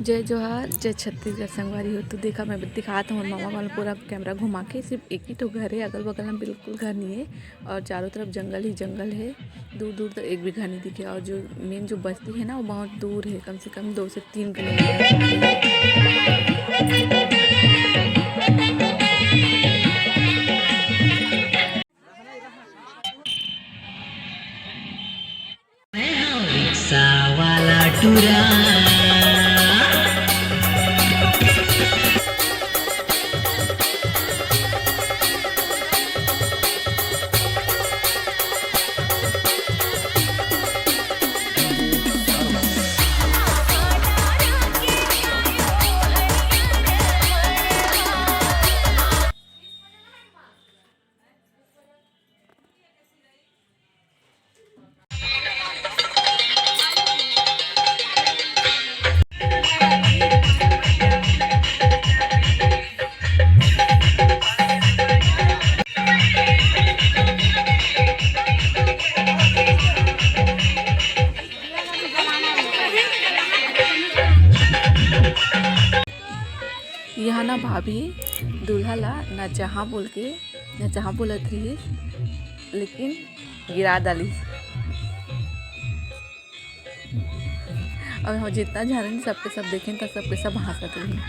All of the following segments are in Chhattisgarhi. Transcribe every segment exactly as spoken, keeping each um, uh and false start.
जय जोहार, जय छत्तीसगढ़ संगवारी हो। तो देखा, मैं दिखात हूँ ममा वाला पूरा कैमरा घुमा के। सिर्फ एक ही ठो घर है, अगल बगल में बिल्कुल घर नहीं है और चारों तरफ जंगल ही जंगल है। दूर दूर तक एक भी घर नहीं दिखे और जो मेन जो बस्ती है ना, वो बहुत दूर है, कम से कम दो से तीन किलोमीटर। यहाँ ना भाभी दूल्हा ला नचहा बोल के, नचहा बोलत रहिस, लेकिन गिरा डालिस। अब हम जितना झन सबके सब देखेन, त सबके सब हंसत रहिन।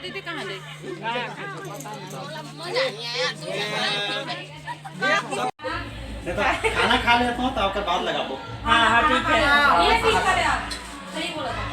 दीदी कहाँ जाए? नहीं तो खाना खा लेता हूँ, तो आपका बात लगाबो। हाँ, हाँ, ठीक है। ये चीज करे आप, सही बोला था।